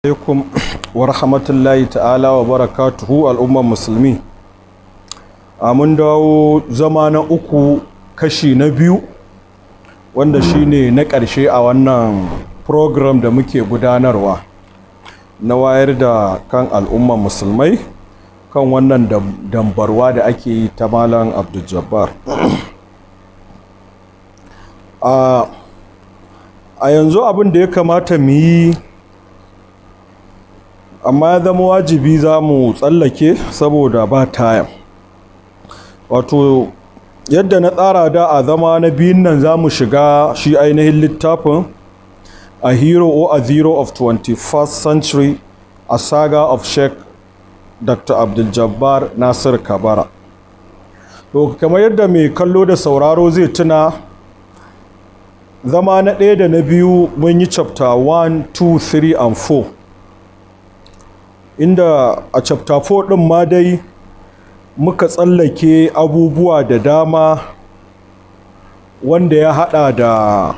Alaikum wa rahmatullahi ta'ala wa barakatuhu, al'ummar musulmi. A mun dawo zama na uku, kashi na biyu, wanda shine na ƙarshe a wannan program da muke gudanarwa na wayar da kan al'ummar musulmai kan wannan dambarwa da ake yi ta Malam Abdul Jabbar. A yanzu abin da ya kamata mu yi, amma ya zama wajibi za mu tsallake saboda ba tayam. Wato yadda na tsara da a zama na biyun nan, za mu shiga shi ainihin littafin "A Hero or a Zero of 21st Century: A Saga of Sheikh Dr. Abdul Jabbar Nasir Kabara. To, kamar yadda mai kallo da sauraro zai tuna, zama na ɗaya da na biyu mun yi chapter 1, 2, 3 and 4, inda a chapter 4 ɗin ma dai muka tsallake abubuwa da dama, wanda ya hada da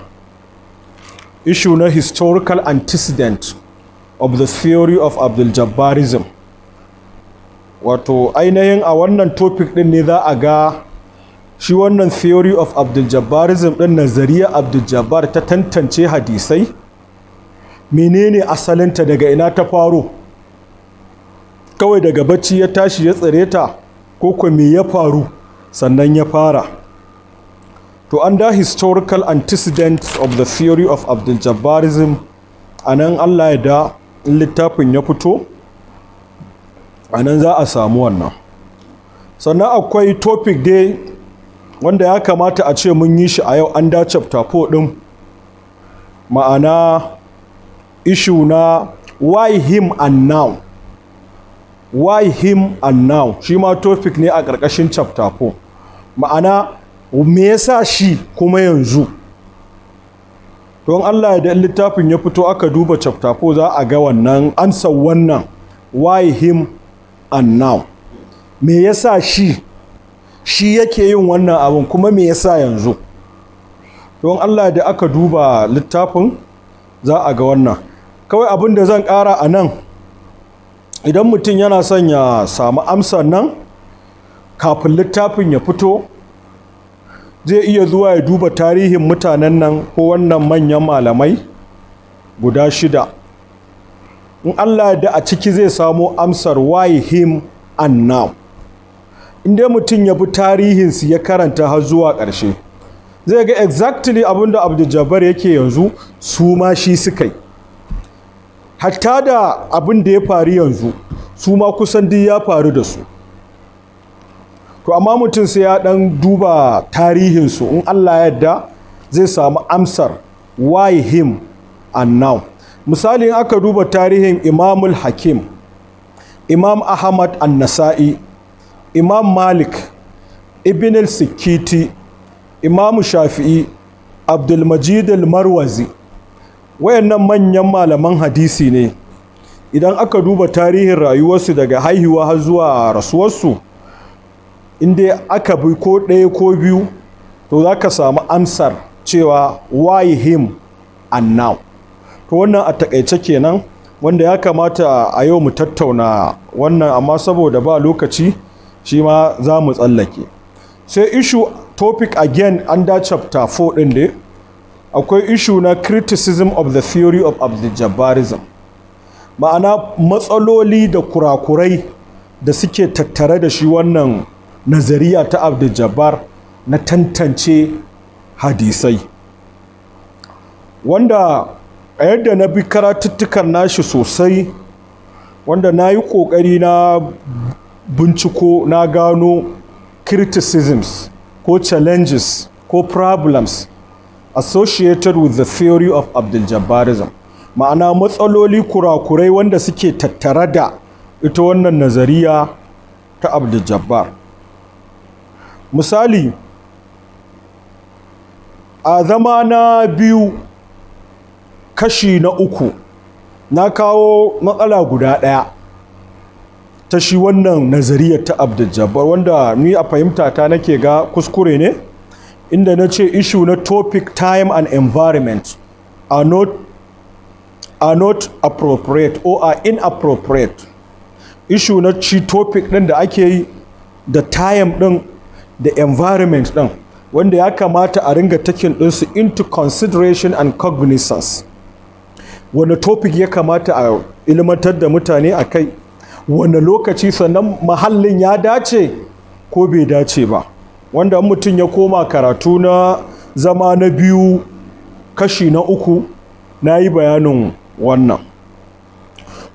issue na historical antecedent of the theory of Abdul Jabbarism. Wato ainihin a wannan topic din ne za a ga shi wannan theory of Abdul Jabbarism din, nazariya Abdul Jabbar ta tantance hadisai, menene asalinta, daga ina ta faro, kawai daga bacci ya tashi ya tsire ta, ko ko me ya faru sannan ya fara. To, under historical antecedent of the theory of Abdul Jabbarism, a nan Allah ya da littafin ya fito, a nan za a samu wannan. Sannan akwai topic dai wanda ya kamata a ce mun yi shi a yau under chapter 4 din, ma'ana issue na "Why him and now?" "Why him and now?" Shi ma topic ne a ƙarƙashin chapter 4, ma'ana me yasa shi kuma yanzu. Don Allah da littafin ya fito aka duba chapter 4, za a ga wannan ansa, wannan "Why him and now?" Me yasa shi yake yin wannan abin, kuma me yasa yanzu? Don Allah da aka duba littafin za a ga wannan. Kawai abin da zan ƙara a nan, idan mutum yana son ya samu amsar nan kafin littafin ya fito, zai iya zuwa ya duba tarihin mutanen nan ko wannan manyan malamai guda shida. In Allah da a ciki zai samo amsar "Why him and now?" In dai mutum ya bi tarihinsu ya karanta har zuwa ƙarshe, zai ga exactly abinda Abdul Jabbar yake yanzu, su ma shi suka yi. Hatta da abin da ya faru yanzu, su ma kusan duk ya faru da su. To, amma mutum sai ya dan duba tarihinsu, in Allah yadda zai samu amsar "Why him and now?" Misali, in aka duba tarihin Imamul Hakim, Imam Ahmad An-Nasa'i, Imam Malik, Ibn al-Sikiti, Imam Shafi'i, Abdulmajid al-Marwazi, wayannan manyan malaman hadisi ne. Idan aka duba tarihin rayuwarsu daga haihuwa har zuwa rasuwarsu, inda aka bi ko ɗaya ko biyu, to za ka samu amsar cewa "Why him and now?" To, wannan a takaice kenan, wanda ya kamata a yau mu tattauna wannan, amma saboda ba lokaci shi ma za mu tsallake. Sai issue topic again under chapter 4 ɗin dai, akwai issue na criticism of the theory of Abdul Jabbarism, ma'ana matsaloli da kurakurai da suke tattare da shi wannan nazariya ta Abdul Jabbar na tantance hadisai, wanda a yadda na bi karatuttukan nashi sosai, wanda na yi ƙoƙari na binciko, na gano criticisms ko challenges ko problems associated with the theory of Abdul Jabbarism. Ma'ana matsaloli, kurakurai wanda suke tattare da ita wannan nazariya ta Abdul Jabbar. Misali, a zama na biyu kashi na uku, na kawo matsala guda ɗaya ta shi wannan nazariyar ta Abdul Jabbar, wanda ni a fahimta ta nake ga kuskure ne, inda na ce issue na topic, time and environment are not appropriate or are inappropriate. Issue na ci topic ɗin da ake yi, da time ɗin, da environment ɗin, wanda ya kamata a ringa taking ɗinsu into consideration and cognizance. Wani topic ya kamata a ilmantar da mutane a kai, wani lokaci, sannan mahallin ya dace ko bai dace ba. Wanda mutum ya koma karatu na zama na biyu kashi na uku, na yi bayanin wannan.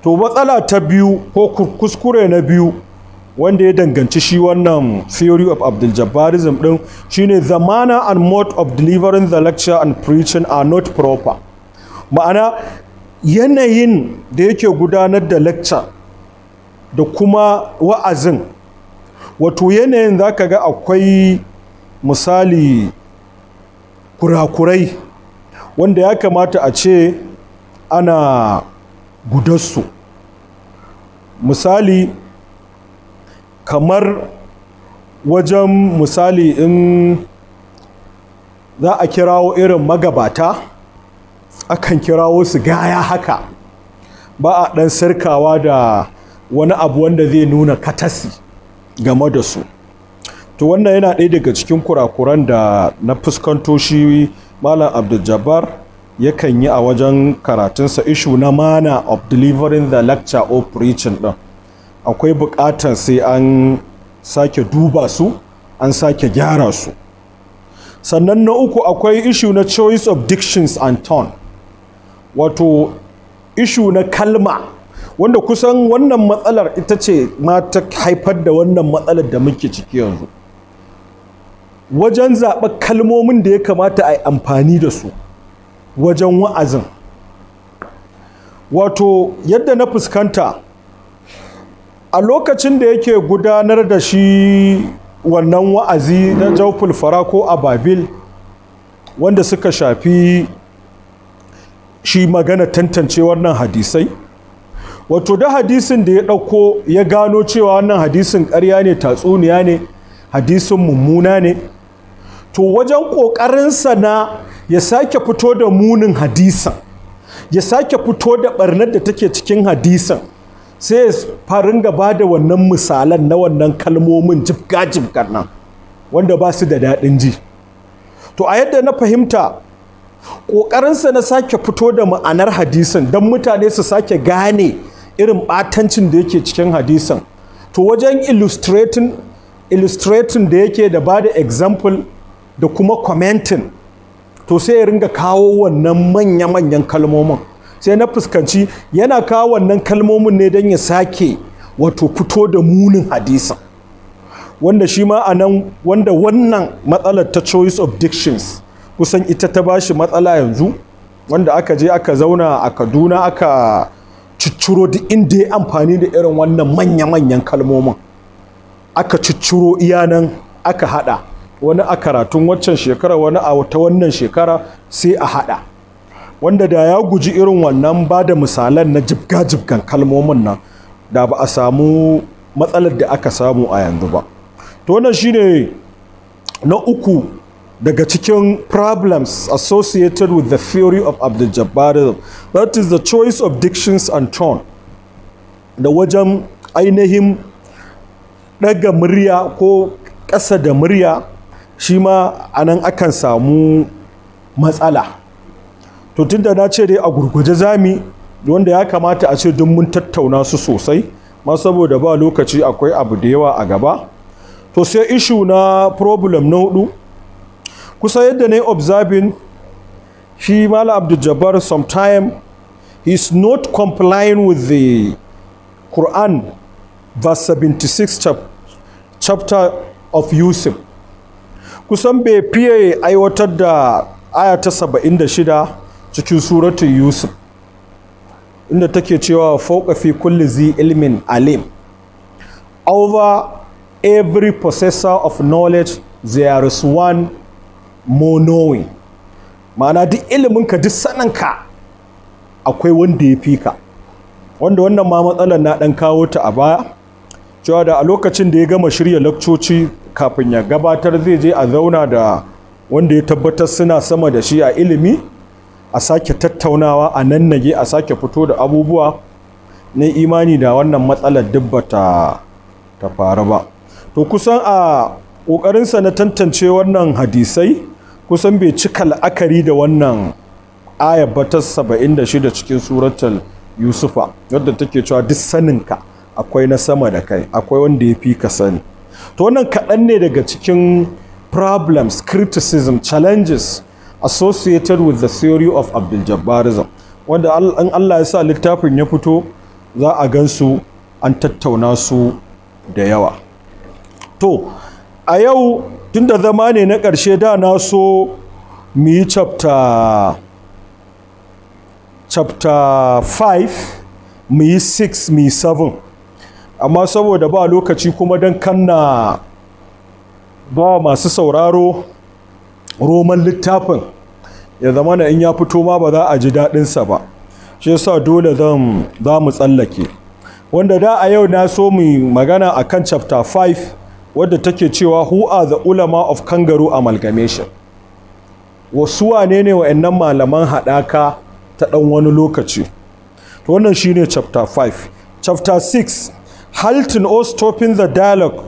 To, matsala ta biyu ko kuskure na biyu wanda ya danganci shi wannan theory of Abdul Jabbarism din shine the manner and mode of delivering the lecture and preaching are not proper. Ma'ana, yanayin da yake gudanar da lecture da kuma wa'azin, wato yanayin zaka ga akwai misali kurakurai wanda ya kamata a ce ana gudarsu. Misali, kamar wajen misali in za a kirawo irin magabata, akan kirawo su gaya haka, ba a ɗan sirkawa da wani abu wanda zai nuna katasi game da su. To, wannan yana ɗaya daga cikin kurakuran da na fuskanto shi Malam Abdul yakan yi a wajen karatunsa. Issue na manner of delivering the lecture or preaching ɗin, akwai buƙatar sai an sake duba su, an sake gyara su. Sannan na uku, akwai issue na choice of dictions and tone, wato issue na kalma, wanda kusan wannan matsalar ita ce ma ta haifar da wannan matsalar da muke ciki yanzu, wajen zaɓa kalmomin da ya kamata a yi amfani da su wajen wa'azin. Wato yadda na fuskanta, a lokacin da yake gudanar da shi wannan wa'azi na Jauful Fara ko Ababil, wanda suka shafi shi magana tantance wannan hadisai, wato da hadisin da ya ɗauko ya gano cewa wannan hadisin ƙarya ne, tatsuniya ne, hadisin mummuna ne, to wajen ƙoƙarinsa na ya sake fito da munin hadisin, ya sake fito da ɓarnar da take cikin hadisin, sai ya farin gaba da wannan misalan na wannan kalmomin jibga-jibgar nan wanda ba su da daɗin ji. To, a yadda na fahimta, ƙoƙarinsa na sake fito da ma'anar hadisin don mutane su sake gane irin ɓatancin da yake cikin hadisin, to wajen illustrating da yake da ba da example da kuma commenting, to sai ya ringa kawo wannan manya-manyan kalmomin. Sai na fuskanci yana kawo wannan kalmomin ne don ya sake wato fito da munin hadisin, wanda shi ma a nan, wanda wannan matsalar ta choice of dictions kusan ita ta bashi matsala yanzu, wanda aka je aka zauna a Kaduna aka cicciro duk inda ya amfani da irin wannan manya-manyan kalmomin, aka cicciro iyanan aka hada, wani a karatun waccan shekara, wani a ta wannan shekara, sai a hada. Wanda da ya guji irin wannan ba da misalan na jibga-jibgan kalmomin nan, da ba a samu matsalar da aka samu a yanzu ba. To, wannan shine na uku daga cikin problems associated with the theory of Abdul Jabbar, that is the choice of dictions and tone, da wajen ainihin ɗaga murya ko ƙasa da murya, shi ma anan akan samu matsala. To, tunda na ce dai a gurguje zami, wanda ya kamata a ce duk mun tattauna su sosai ma, saboda ba lokaci, akwai abu da yawa a gaba. To, sai issue na problem na hudu. Kusa yadda na yi observing shi Malam Abdul Jabbar, sometime he is not complying with the Quran verse 76, chapter of Yusuf. Kusan bai fiye aiwatar da Aya ta 76 cikin suratul Yusuf, inda take cewa fawqa fi kulli zi ilmin alim. Over every possessor of knowledge there is one more knowing. Ma'ana duk iliminka, duk saninka, akwai wanda ya fi ka. Wanda wannan ma matsalar na ɗan kawo ta a baya, cewa da a lokacin da ya gama shirya lakcoci, kafin ya gabatar zai je a zauna da wanda ya tabbatar suna sama da shi a ilimi, a sake tattaunawa, a nannage, a sake fito da abubuwa. Na imani da wannan matsalar duk bata ta faru ba. To kusan a ƙoƙarinsa na tantance wannan hadisai, kusan bai cika la'akari da wannan ayar ba ta 76 cikin suratul Yusufa, wadda take cewa duk saninka akwai na sama da kai, akwai wanda ya fi ka sani. To wannan kaɗan ne daga cikin problems, criticism, challenges associated with the theory of Abdul Jabbarism, wanda in Allah ya sa littafin ya fito za a gansu an tattauna su da yawa. To a yau, tunda zama ne na ƙarshe, da na so mu yi chapter 5, mu yi 6, mu yi 7, amma saboda ba lokaci, kuma don kanna ba masu sauraro roman littafin, ya zama na in ya fito ma ba za a ji daɗinsa ba, shi yasa dole za mu tsallake. Wanda da a yau na so mu magana akan chapter 5, wadda take cewa "Who are the ulama of kangaroo amalgamation?" Wasu wane ne wa'annan malaman haɗaka ta ɗan wani lokaci? To wannan shine chapter 5. Chapter 6, halting or stopping the dialogue,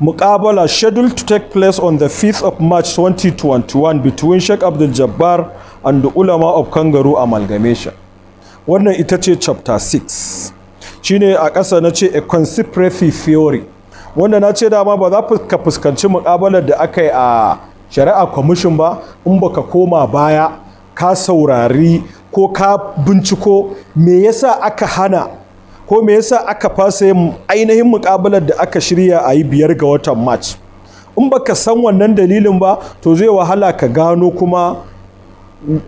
muqabala scheduled to take place on the 5th of March 2021 between Sheikh Abdul Jabbar and the ulama of kangaroo amalgamation. Wannan ita ce chapter 6. Shine a ƙasa na ce a conspiracy theory, wanda na ce dama ba za ka fuskanci muƙabalar da aka yi a Shari'a Commission ba in baka koma baya ka saurari ko ka binciko me yasa aka hana ko me yasa aka fasa yin ainihin muƙabalar da aka shirya a yi 5 ga watan March. In baka san wannan dalilin ba, to zai wahala ka gano kuma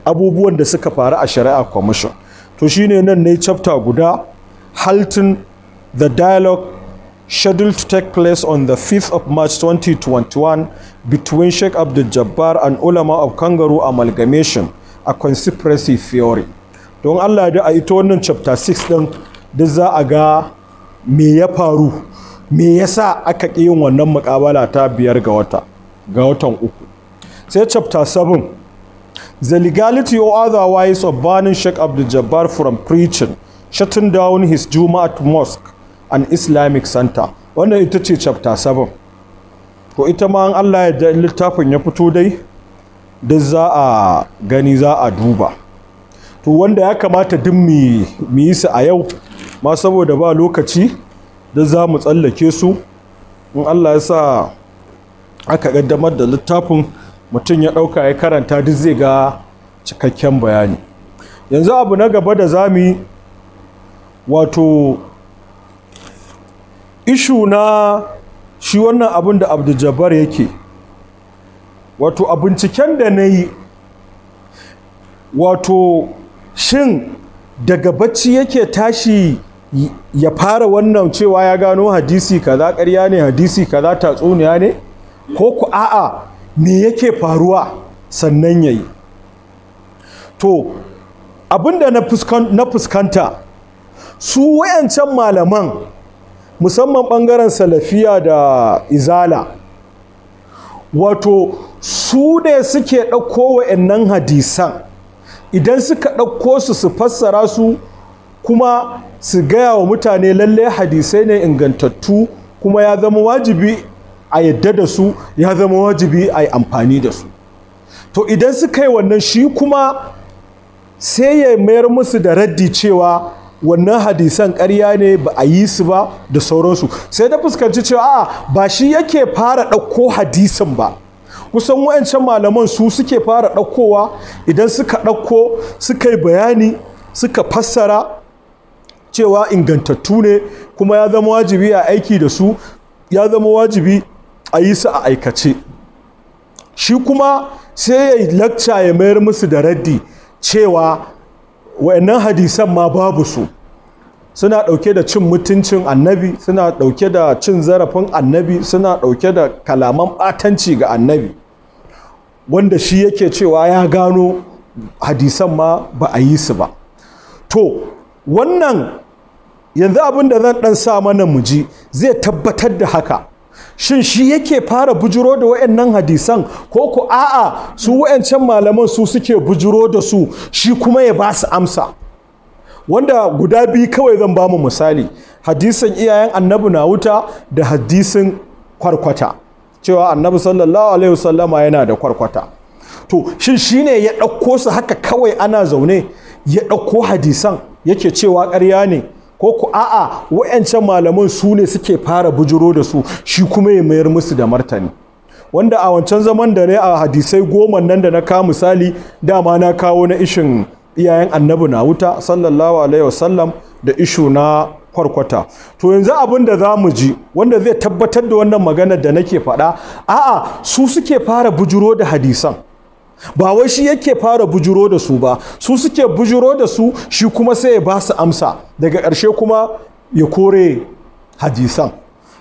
abubuwan da suka faru a Shari'a Commission. To shine nan ne chapter guda, halting the dialogue scheduled to take place on the 5th of March 2021 between Sheikh Abdul Jabbar and ulama of kangaroo amalgamation, a conspiracy theory. Don Allah da a ita wannan chapter 6 din, duk za a ga me ya faru, me yasa aka ƙi yin wannan muƙabala ta 5 ga watan uku. Sai chapter 7, the legality or otherwise of banning Sheikh Abdul Jabbar from preaching, shutting down his Jumaat Mosque and Islamic Center. Wannan ita ce chapter 7. To ita ma in Allah ya da littafin ya fito dai, duk za a gani, za a duba. To wanda ya kamata duk mu yi su a yau ma, saboda ba lokaci, duk za mu tsallake su. In Allah ya sa aka ƙaddamar da littafin, mutum ya ɗauka ya karanta, duk zai ga cikakken bayani. Yanzu abu na gaba da za mu yi, wato issue na shi wannan abin da Abdul Jabbar yake, wato a binciken da na yi, wato shin daga bacci yake tashi ya fara wannan cewa ya gano hadisi kaza ƙarya ne, hadisi kaza tatsuniya ne, ko ku a'a, me yake faruwa sannan yayi? To abinda na fuskanta, su wayancan malaman, musamman bangaren Salafiya da Izala, wato su ne suke ɗauko wa'annan hadisan. Idan suka ɗauko su, su fassara su, kuma su gaya wa mutane lalle hadisai ne ingantattu, kuma ya zama wajibi a yadda da su, ya zama wajibi a yi amfani da su. To idan suka yi wannan, shi kuma sai ya mayar musu da raddi cewa wannan hadisan ƙarya ne, ba a yi su ba, da sauransu. Sai da fuskanci cewa a ba shi yake fara ɗauko hadisin ba, kusan wa'ancan malaman su suke fara ɗaukowa. Idan suka ɗauko, suka yi bayani, suka fassara cewa ingantattu ne, kuma ya zama wajibi a aiki da su, ya zama wajibi a yi su a aikace, shi kuma Sai ya yi lakca ya mayar musu da raddi cewa wa'annan hadisan ma babu su, suna ɗauke da cin mutuncin annabi, suna ɗauke da cin zarafin annabi, suna ɗauke da kalaman ɓatanci ga annabi, wanda shi yake cewa ya gano hadisan ma ba a yi su ba. To wannan yanzu abin da zan ɗan sa mana muji zai tabbatar da haka. Shin shi yake fara bujuro da wayannan hadisan ko ku a'a su wayancan malaman su suke bujuro da su, shi kuma ya ba su amsa? Wanda guda biyu kawai zan ba mu misali, hadisin iyayen annabi na wuta da hadisin kwarkwata, cewa annabi sallallahu alaihi wasallama yana da kwarkwata. To shin shine ya ɗauko su haka kawai ana zaune ya ɗauko hadisan yake cewa ƙarya ne, ko ku a'a wayancan malaman su ne suke fara bujuro da su, shi kuma ya mayar musu da martani? Wanda a wancan zaman da ne a hadisai 10 nan da na kawo misali, dama na kawo na ishin iyayen annabi na wuta sallallahu alaihi wasallam da ishu na kwarkwata. To yanzu abin da za mu ji wanda zai tabbatar da wannan maganar da nake faɗa, a'a su suke fara bujuro da hadisan, ba wai shi yake fara bujuro da su ba, su suke bujuro da su, shi kuma sai ya ba su amsa, daga ƙarshe kuma ya kore hadisan.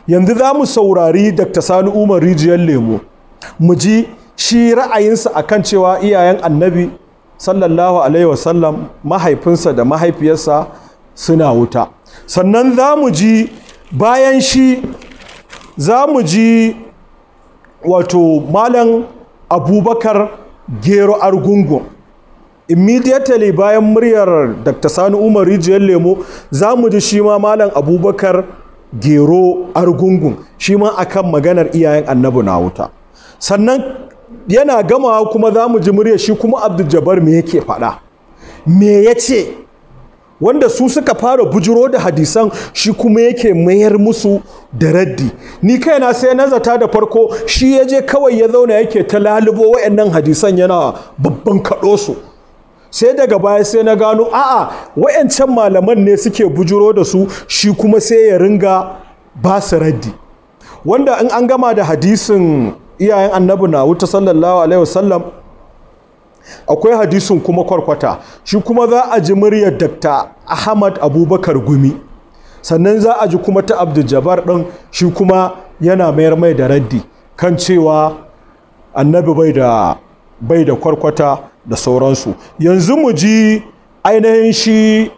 Yanzu za mu saurari Dr. Sani Umar Rijiyar Lemo, mu ji shi ra'ayinsa akan cewa iyayen annabi sallallahu alaihi wasallam mahaifinsa da mahaifiyarsa suna wuta. Sannan za mu ji bayan shi za mu ji wato Malam Abubakar Gero Argungun. Immediately bayan muryar Dr. Sani Umar Rijiyar Lemo za mu ji shi ma Malam Abubakar Gero Argungun, shi ma akan maganar iyayen annabi na wuta. Sannan yana gamawa kuma za mu ji muryar shi kuma Abdul Jabbar me yake faɗa, me ya ce, wanda su suka fara bujuro da hadisan shi kuma yake mayar musu da raddi. Ni kaina sai na zata da farko shi ya je kawai ya zauna yake ta lalubo wayannan hadisan yana babban kaɗo su, sai daga baya sai na gano a'a wayancan malaman ne suke bujuro da su, shi kuma sai ya ringa ba su raddi. Wanda in an gama da hadisin iyayen annabi na wuta sallallahu alaihi wasallam, akwai hadisin kuma kwarkwata, shi kuma za a ji muryar Dr. Ahmad Abubakar Gumi, sannan za a ji kuma ta Abdul Jabbar ɗin, shi kuma yana mayar mai da raddi kan cewa annabi bai da kwarkwata da sauransu. Yanzu mu ji ainihin shi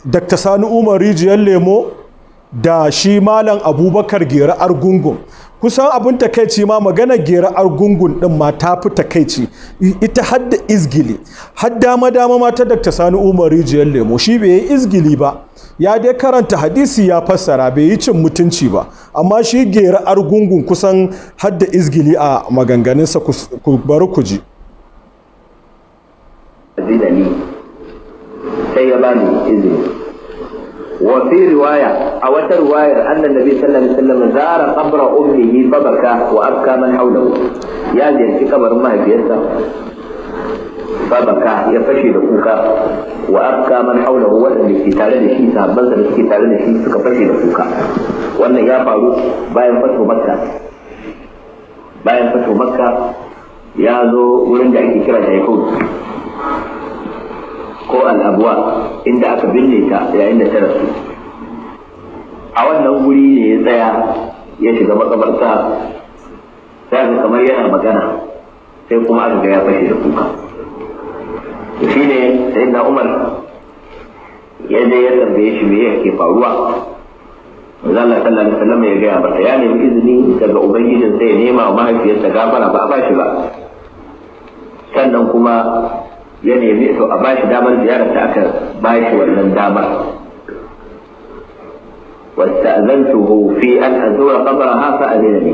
Dr. Sani Umar Rijiyar Lemo da shi Malam Abubakar Gero Argungun. Kusan abin takaici ma magana Gero Argungun din ma ta fi takaici, ita hadda izgili, har dama dama ma ta Dr. Sani Umar Rijiyar Lemo, shi bai yi izgili ba, ya dai karanta hadisi ya fassara, bai yi cin mutunci ba, amma shi Gero Argungun kusan hadda izgili a maganganunsa. Ku bari ku ji. Sai ya bani izini. وفي رواية أو رواية أن النبي صلى الله عليه وسلم زار قبر أمه فبكى وأبكى من حوله. يا زين في قبر أمه بيسا فبكى يفشي لكوكا وأبكى من حوله، وأن في تare da shi sahabbansa da suke tare da shi suka fashe da kuka. Wannan ya faru bayan fatu Makka. Bayan fatu Makka ya zo wurin da ake kira Jaihud ko al'abuwa, inda aka binne ta yayin da ta rasu. A wannan guri ne ya tsaya ya shiga makabarta, sai aka kamar yana magana, sai kuma aka ga ya fashe da kuka. To shine sayyidina Umar ya je ya tambaye shi me yake faruwa. Manzo Allah sallallahu alaihi wasallam ya gaya masa ya nemi izini daga ubangijin sai ya nema wa mahaifiyarsa gafara, ba a bashi ba. Sannan kuma ya nemi to a bashi damar ziyarar ta, aka bashi wannan damar. Wasta'zantuhu fi an azura qabraha fa adina li.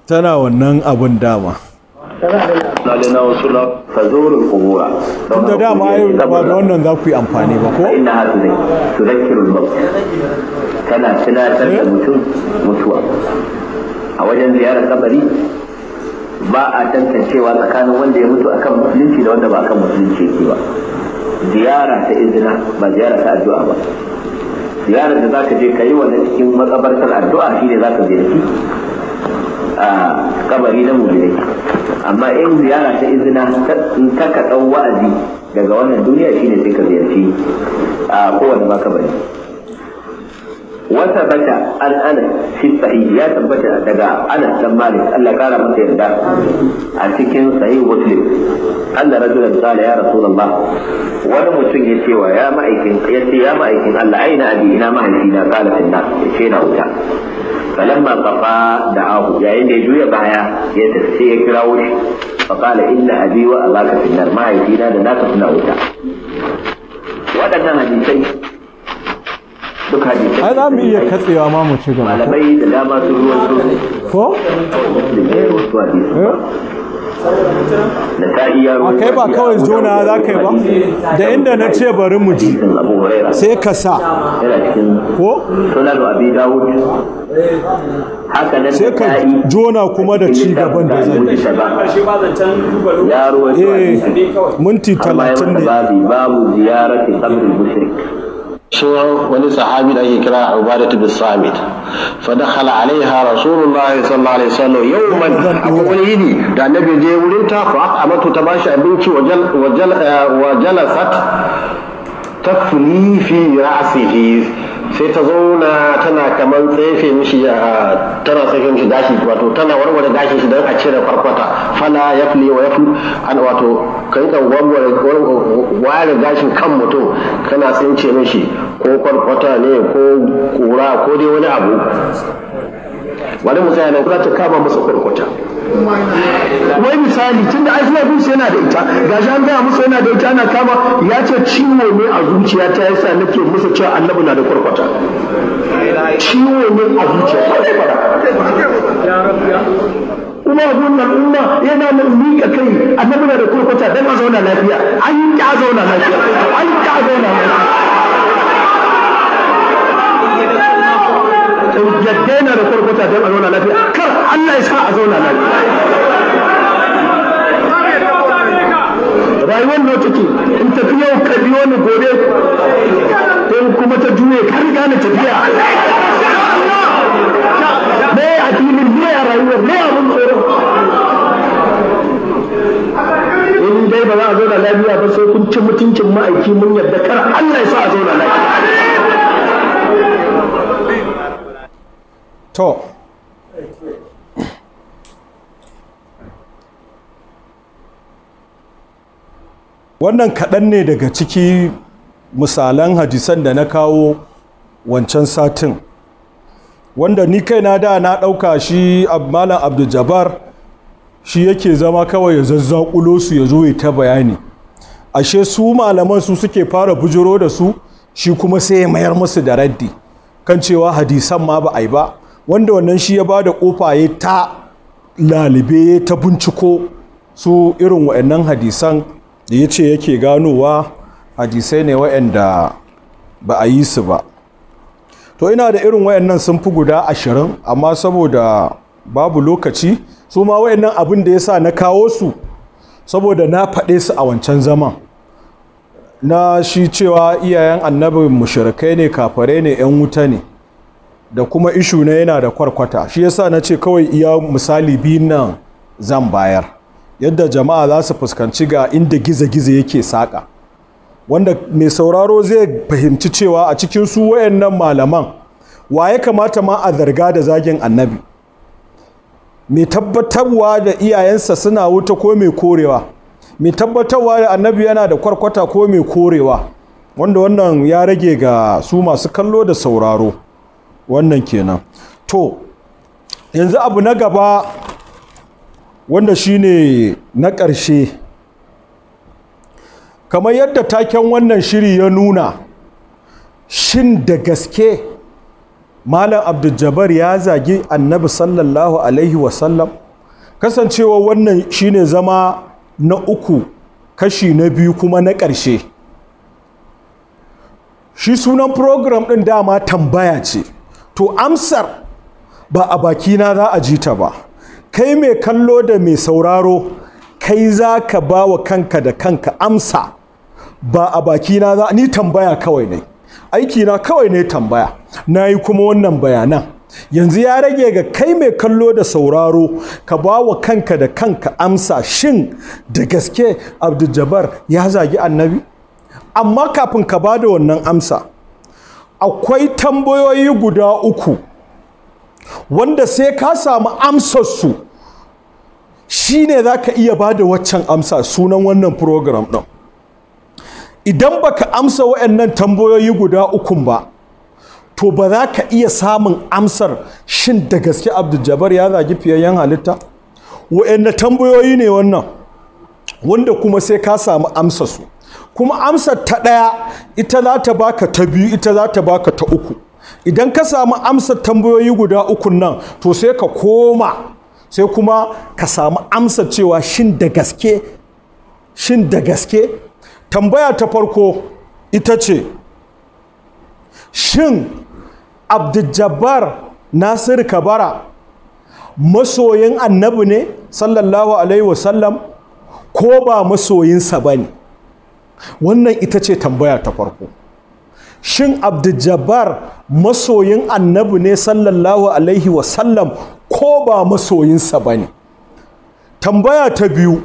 Tana wannan abun dama. Fazurul qubura. Tunda dama yau ba da wannan za ku yi amfani ba ko? Inna tudhakkiru al-maut. Tana tunatar da mutum mutuwa. A wajen ziyarar kabari ba a tantancewa tsakanin wanda ya mutu akan musulunci da wanda ba akan musulunci yake ba. Ziyara ta izina ba ziyara ta addu'a ba. Ziyarar da zaka je ka yi wannan cikin makabartar addu'a shine zaka ziyarci a kabari na mu'minai. Amma in ziyara ta izina in ka ka dau wa'azi daga wannan duniya shine sai ka ziyarci a kowane ma kabari. Wata bata an Anas fi sahih, ya tabbata daga Anas dan Malik Allah kara masa yarda a cikin sahih Muslim, anna rajulan qala ya Rasulullah, wani mutum ya ce wa ya ma'aikin, ya ce ya ma'aikin Allah, aina abi, ina mahaifina? Qala fi nar, ya ce na wuta. Falamma qafa da'ahu, yayin da ya juya baya ya tafi ya kirawo shi, fa qala inna abi wa abaka fi nar, mahaifina da naka suna wuta. Waɗannan hadisai duk hadisai Ai za mu iya katsewa ma mu ci gaba. Malamai da dama sun ruwaito ko? Wasu hadisi Nasa'i ya A kai ba kawai jona za ka yi ba, da inda na ce bari mu ji hadisin Abu Huraira sai ka sa yana cikin ko Sunan Abi Dawud, haka nan sai ka Nasa'i jona kuma da ci gaban da zan yi. Karshe ba zancen duba lokaci. Ya ruwaito Eh, hadisin minti har ma ya 30 masa ne. babi, babu ziyarati qabri mushrik. Shi wani sahabi da ake kira Ubadatu bin Samit, fa dakhala alaiha Rasulullah sallallahu alaihi wasallam yawman, akwai wani yini da annabi je wurin ta, fa at'amatu, ta bashi abinci, wa jalasat tafli fi ra'sihi, sai ta zauna tana kaman tsefe mishi, tana tsefe mishi gashi, wato tana warware gashin shi don a cire kwarkwata. Fala yafli wa yafli an, wato kan kan warware ware gashin kan mutum, kana tsince mishi ko kwarkwata ne ko kura ko dai wani abu. Wani musaya nan Za ta kama masa kwarkwata. Wai misali, tunda ai suna bin yana da ita, gashi an gaya musu yana da ita, ana kama ya ce ciwo ne a zuciya ta yasa nake musu cewa annabi na da kwarkwata. Ciwo ne a zuciya ta dai fara. Kuma abun al'umma yana nan miƙa kai, annabi na da kwarkwata dan a zauna lafiya. An yi a zauna lafiya, an yi a zauna lafiya. Yadda yana da kwarkwata don a zauna lafiya, kar Allah ya sa a zauna lafiya. Rayuwar nawa take in tafi yau ka biyo ni gobe, in kuma ta juye ka riga ni tafiya. Me addinin, me a rayuwar, me abun tsoro? In dai ba za a zauna lafiya ba sai kun ci mutuncin ma'aiki, mun yadda, kar Allah ya sa a zauna lafiya. To, wannan kaɗan ne daga ciki misalan hadisan da na kawo wancan satin, wanda ni kaina da na ɗauka shi Malam Abdul shi yake zama kawai ya zazzakulo su ya zo ya ta bayani. Ashe su malaman su suke fara bujiro da su, shi kuma sai ya mayar musu da raddi kan cewa hadisan ma ba a yi ba, wanda wannan shi ya ba da ƙofa ya ta lalibe ta binciko su irin wa'annan hadisan da ya ce yake ganowa hadisai ne wa'anda ba a yi su ba. To ina da irin wa'annan sun fi guda 20, amma saboda babu lokaci, su ma wa'annan abin da ya sa na kawo su saboda na faɗe su a wancan zaman, na shi cewa iyayen annabi mushrikai ne, kafare ne, 'yan wuta ne, da kuma issue na yana da kwarkwata. Shi yasa na ce kawai iya misali biyun nan zan bayar, yadda jama'a za su fuskanci ga inda gizo-gizo yake saƙa, wanda mai sauraro zai fahimci cewa a cikin su wayannan malaman wa ya kamata ma a zarga da zagin annabi, mai tabbatarwa da iyayensa suna wuta ko mai korewa, mai tabbatarwa da annabi yana da kwarkwata ko mai korewa, wanda wannan ya rage ga su masu kallo da sauraro. Wannan kenan. To yanzu abu na gaba wanda shine na ƙarshe, kamar yadda taken wannan shiri ya nuna, shin da gaske Malam Abdul ya zagi annabi sallallahu alaihi wasallam? Kasancewa wannan shine zama na uku, kashi na biyu kuma na ƙarshe. Shi sunan program ɗin dama tambaya ce, to amsar ba a bakina za a ji ta ba. Kai mai kallo da mai sauraro, kai za ka ba wa kanka da kanka amsa, ba a bakina za ni tambaya kawai ne. Aiki na kawai ne tambaya, na yi kuma wannan bayanan. Yanzu ya rage ga kai mai kallo da sauraro ka ba wa kanka da kanka amsa, shin da gaske Abdul Jabbar ya zagi annabi? Amma kafin ka ba da wannan amsa, akwai tambayoyi guda uku wanda sai ka samu amsarsu shi ne za ka iya ba da waccan amsa sunan wannan program ɗin. Idan baka amsa waɗannan tambayoyi guda ukun ba, to ba za ka iya samun amsar shin da gaske Abdul Jabbar ya zagi fiyayyen halitta? Waɗanne tambayoyi ne wannan wanda kuma sai ka samu amsarsu. Kuma amsar ta ɗaya ita za ta baka ta biyu, ita za ta baka ta uku. Idan ka samu amsar tambayoyi guda ukun nan, to sai ka koma sai kuma ka samu amsar cewa shin da gaske, shin da gaske. Tambaya ta farko ita ce, shin Abdul Jabbar Nasiru Kabara masoyin annabi ne sallallahu alaihi wasallam ko ba masoyinsa ba ne? Wannan ita ce tambaya ta farko. Shin Abdul Jabbar masoyin annabi ne sallallahu alaihi wasallam ko ba masoyinsa ba ne? Tambaya ta biyu,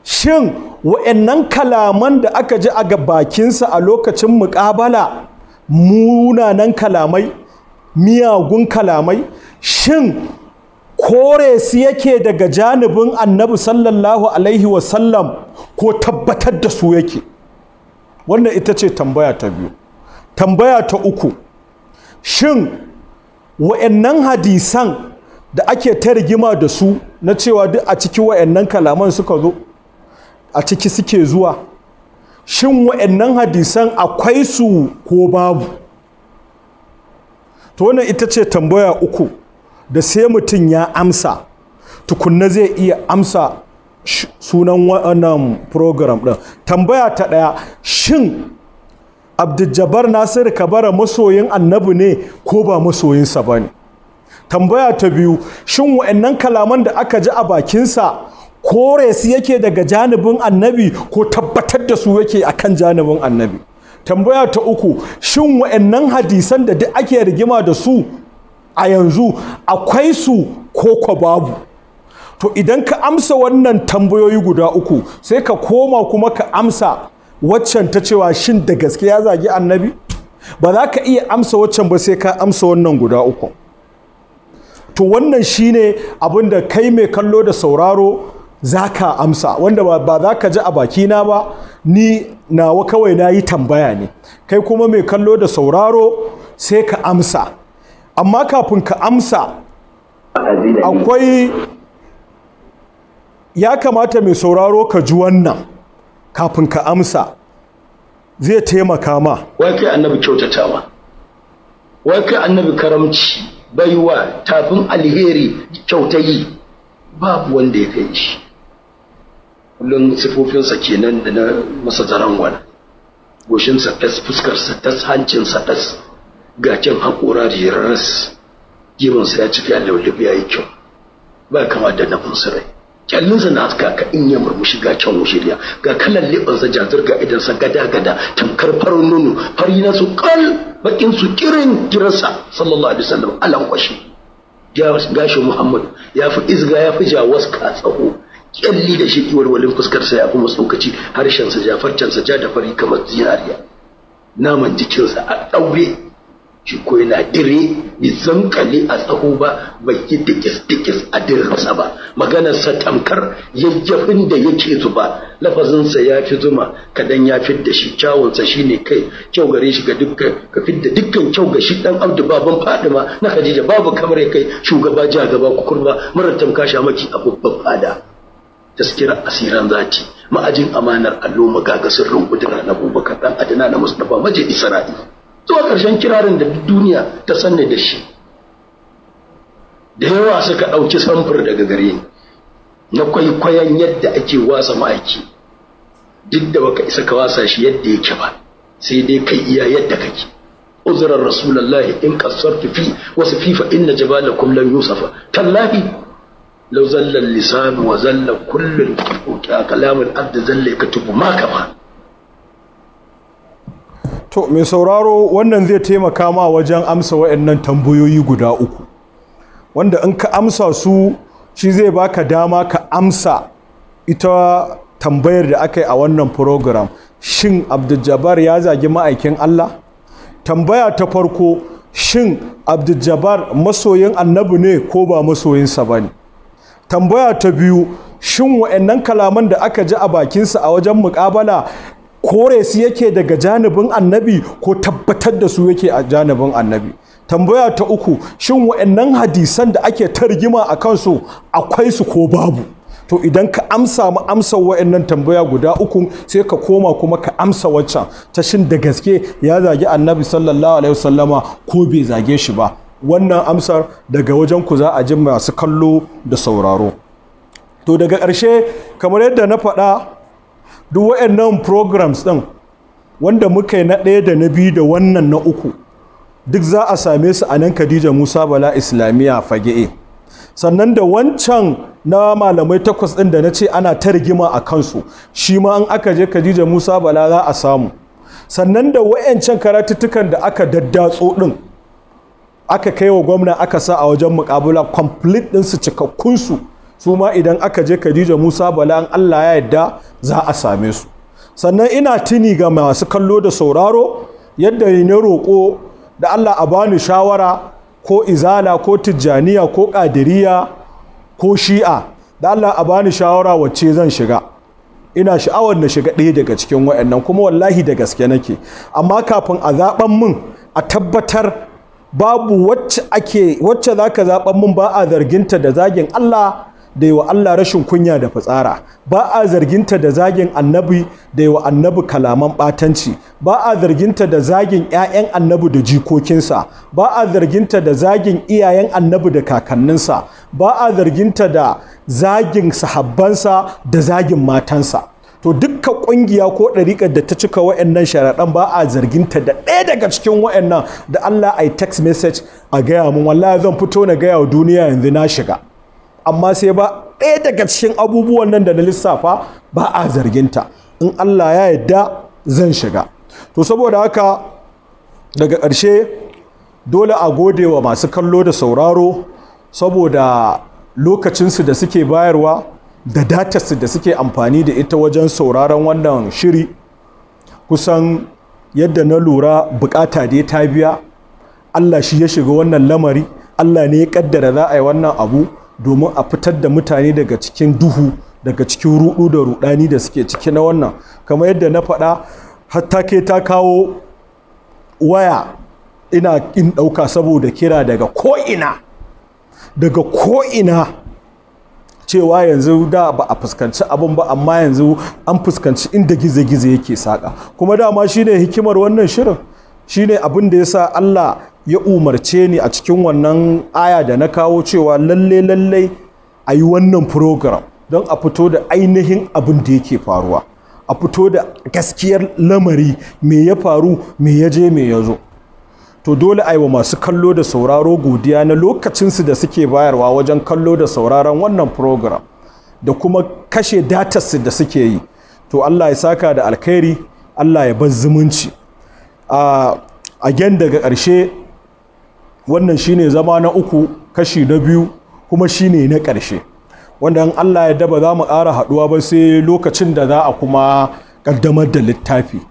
shin wa'annan kalaman da aka ji a bakinsa a lokacin muƙabala, munanan kalamai, miyagun kalamai, shin kore su yake daga janibin annabi sallallahu alaihi wasallam ko tabbatar da su yake? Wannan ita ce tambaya ta biyu. Tambaya ta uku, shin wa'annan hadisan da ake ta rigima da su na cewa duk a ciki wa'annan kalaman suka zo, a ciki suke zuwa, shin wa'annan hadisan akwai su ko babu? To wannan ita ce tambaya uku da sai mutum ya amsa tukunna zai iya amsa sunan wannan program ɗin. Tambaya ta ɗaya, shin Abdul Jabbar Nasiru Kabara masoyin annabi ne ko ba masoyinsa ba ne? Tambaya ta biyu, shin wa'annan kalaman da aka ji a bakinsa kore su yake daga janibin annabi ko tabbatar da su yake akan janibin annabi? Tambaya ta uku, shin wa'annan hadisan da duk ake rigima da su a yanzu akwai su ko ko babu? To idan ka amsa wannan tambayoyi guda uku, sai ka koma kuma ka amsa waccan ta cewa shin da gaske ya zagi annabi? Ba za ka iya amsa waccan ba sai ka amsa wannan guda uku. To wannan shine abin da kai mai kallo da sauraro za ka amsa, wanda ba za ka ji a bakina ba, ni nawa kawai na yi tambaya ne. Kai kuma mai kallo da sauraro sai ka amsa. Amma kafin ka amsa, akwai ya kamata mai sauraro ka ji wannan kafin ka amsa, zai taimaka ma. Wai kai annabi kyautatawa, wai kai annabi karamci, baiwa, tafin alheri, kyautayi, babu wanda ya kai shi. Kullum sifofinsa kenan da na masa zarangwana. Goshinsa tas, fuskarsa tas, hancinsa tas, gacin haƙora da ras, gemunsa ya cika laulabi ya yi kyau, ba kama da nafin sirai. Kyallinsa na haska ka in ya murmushi ga kyan wushiriya, ga kalan leɓensa jazir, ga idansa gada-gada tamkar farin nono, fari na su kal, bakin su kirin kirarsa sallallahu alaihi wasallam alan kwashi. Gashin Muhammadu ya fi izga, ya fi jawaska tsaho, kyalli da shi walwalin fuskarsa ya fi matsaukaci, harshensa ja, farcensa ja da fari kamar zinariya, naman jikinsa a ɗaure, shi ko yana dire, bai zankale a tsaho ba, bai yi dikis-dikis a dirinsa ba, maganarsa tamkar yayyafin da yake zuba, lafazinsa ya fi zuma kadan ya fidda shi, kyawunsa shi ne kai kyau gare shi ga dukkan ka fidda dukkan kyau ga shi dan Abdu baban Fadima na Khadija, babu kamar ya kai shugaba ja gaba kukurba marar tamka shamaki a babban fada. Taskira asiran zati, ma'ajin amanar allo, magaga sirrin kudura na Abubakar dan Adana na Mustafa maje Isra'i, zuwa ƙarshen kirarin da duniya ta sanne da shi. Da yawa suka ɗauki samfur daga gare ni na kwaikwayon yadda ake wasa ma'aiki, duk da baka isa ka wasa shi yadda yake ba, sai dai kai iya yadda kake. Uzurar Rasulullahi in qassartu fi wasu fifa inna jabalakum lam yusafa tallahi law zalla lisan wa zalla kullu kalamul abd zalla yaktubu ma kama. To mai sauraro, wannan zai taimaka ma wajen amsa waɗannan tambayoyi guda uku, wanda in ka amsa su, shi zai baka dama ka amsa ita tambayar da aka yi a wannan program: shin Abdul ya zagi ma'aikin Allah? Tambaya ta farko, shin Abdul masoyin Annabi ne ko ba masoyinsa ba ne? Tambaya ta biyu, shin wa'annan kalaman da aka ji a bakinsa a wajen muƙabala, kore su yake daga janibin Annabi ko tabbatar da su yake a janibin Annabi? Tambaya ta uku, shin wa'annan hadisan da ake ta rigima a kansu, akwai su ko babu? To idan ka amsa mu amsa wa'annan tambaya guda uku, sai ka koma kuma ka amsa waccan ta shin da gaske ya zagi Annabi sallallahu alaihi wasallama ko bai zage shi ba. Wannan amsar daga wajen ku za a ji, masu kallo da sauraro. To daga ƙarshe, kamar yadda na faɗa, duk wa'annan programs ɗin wanda muka yi, na ɗaya da na biyu da wannan na uku, duk za a same su a nan Khadija Musa Bala Islamiyya Fage. Sannan da wancan na malamai takwas ɗin da na ce ana ta rigima a kansu, shi ma in aka je Khadija Musa Bala za a samu. Sannan da wa'ancan karatuttukan da aka daddatso ɗin, aka kai wa gwamna, aka sa a wajen muƙabula, complete ɗinsu, cikakkunsu, su ma idan aka je Khadija Musa Bala, in Allah ya yarda, za a same su. Sannan ina tuni ga masu kallo da sauraro, yadda na roƙo da Allah a bani shawara, ko Izala ko Tijjaniya ko Ƙadiriya ko Shi'a, da Allah a bani shawara wacce zan shiga. Ina sha'awar na shiga ɗaya daga cikin waɗannan, kuma wallahi da gaske nake. Amma kafin a zaɓan min, a tabbatar babu wacce ake, wacce zaka zaɓan min ba a zarginta da zagin Allah da yi wa Allah rashin kunya da fitsara, ba a zarginta da zagin Annabi da yi wa Annabi kalaman ɓatanci, ba a zarginta da zagin 'ya'yan Annabi da jikokinsa, ba a zarginta da zagin iyayen Annabi da kakanninsa, ba a zarginta da zagin sahabbansa da zagin matansa. To dukkan ƙungiya ko ɗariƙar da ta cika wa'annan sharaɗan, ba a zarginta da ɗaya daga cikin wa'annan, da Allah a yi text message a gaya mun. Wallahi zan fito na gaya wa duniya yanzu na shiga. Amma sai ba ɗaya daga cikin abubuwan nan da na lissafa ba a zarginta, in Allah ya yarda zan shiga. To saboda haka, daga ƙarshe, dole a gode wa masu kallo da sauraro saboda lokacinsu da suke bayarwa da datarsu da suke amfani da ita wajen sauraron wannan shiri. Kusan yadda na lura, bukata dai ta biya. Allah shi ya shiga wannan lamari, Allah ne ya kaddara za a yi wannan abu domin a fitar da mutane daga cikin duhu, daga cikin rudu da rudani da suke ciki na wannan. Kamar yadda na faɗa, hatta kai ta kawo waya ina in ɗauka saboda kira daga ko'ina, daga ko'ina, cewa yanzu da ba a fuskanci abin ba, amma yanzu an fuskanci inda gizo-gizo yake saƙa. Kuma dama shine hikimar wannan shirin, shine abin da yasa Allah ya umarce ni a cikin wannan aya da na kawo cewa lalle lalle a yi wannan program don a fito da ainihin abin da yake faruwa, a fito da gaskiyar lamari, me ya faru, me ya je, me ya zo. To dole a yi wa masu kallo da sauraro godiya na lokacinsu da suke bayarwa wajen kallo da sauraron wannan program da kuma kashe datarsu da suke yi. To Allah ya saka da alkhairi, Allah ya bar zumunci. A again, daga ƙarshe, wannan shine zama na uku, kashi na biyu, kuma shine na ƙarshe, wanda in Allah ya daba za mu ƙara haɗuwa ba sai lokacin da za a kuma ƙaddamar da littafi.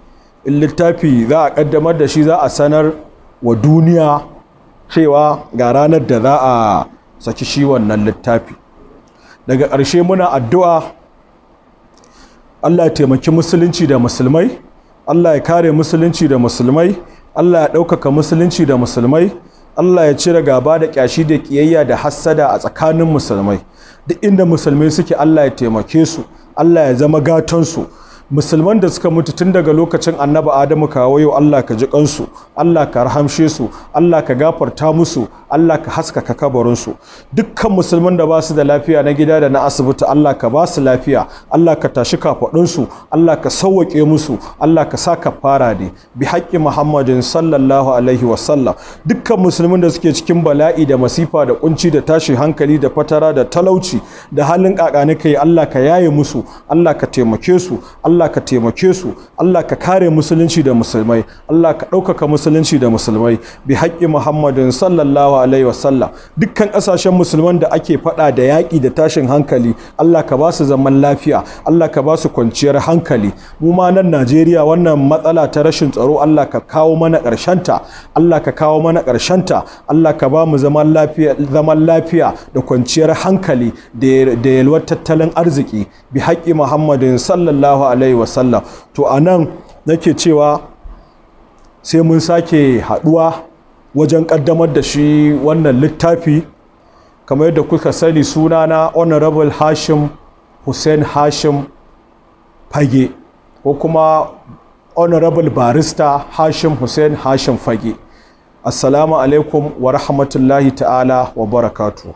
In littafi za a ƙaddamar da shi, za a sanar wa duniya cewa ga ranar da za a saki shi wannan littafi. Daga ƙarshe, muna addu'a Allah ya taimaki Musulunci da Musulmai, Allah ya kare Musulunci da Musulmai, Allah ya ɗaukaka Musulunci da Musulmai, Allah ya cire gaba da ƙyashi da ƙiyayya da hassada a tsakanin Musulmai. Duk inda Musulmai suke, Allah ya taimake su, Allah ya zama gatansu. Musulman da suka mutu tun daga lokacin Annabi Adamu kawo yau, Allah ka ji kansu, Allah ka rahamshe su, Allah ka gafarta musu, Allah ka haskaka kabarinsu. Dukkan musulman da ba su da lafiya, na gida da na asibiti, Allah ka ba su lafiya, Allah ka tashi kafaɗinsu, Allah ka sauwaƙe musu, Allah ka sa kafara ne bi haƙƙi Muhammadin sallallahu alaihi wasallam. Dukkan musulmin da suke cikin bala'i da masifa da kunci da tashin hankali da fatara da talauci da halin kakani kai, Allah ka yaye musu, Allah ka taimake su, Allah Allah ka taimake su, Allah ka kare musulunci da musulmai, Allah ka ɗaukaka musulunci da musulmai bi haƙƙi Muhammadin sallallahu alaihi wasallam. Dukkan ƙasashen musulman da ake faɗa da yaƙi da tashin hankali, Allah ka ba su zaman lafiya, Allah ka ba su kwanciyar hankali. Mu ma nan Najeriya wannan matsala ta rashin tsaro Allah ka kawo mana ƙarshenta, Allah ka kawo mana ƙarshenta, Allah ka ba mu zaman lafiya, zaman lafiya da kwanciyar hankali da yalwar tattalin arziki bi haƙƙi Muhammadin sallallahu alaihi wasallam. To anan nake cewa sai mun sake haɗuwa wajen ƙaddamar da shi wannan littafi. Kamar yadda kuka sani, sunana Honorable Hashim Hussein Hashim Fage, ko kuma Honorable Barrister Hashim Hussein Hashim Fage. Assalamu alaikum wa rahmatullahi ta'ala wa barakatuh.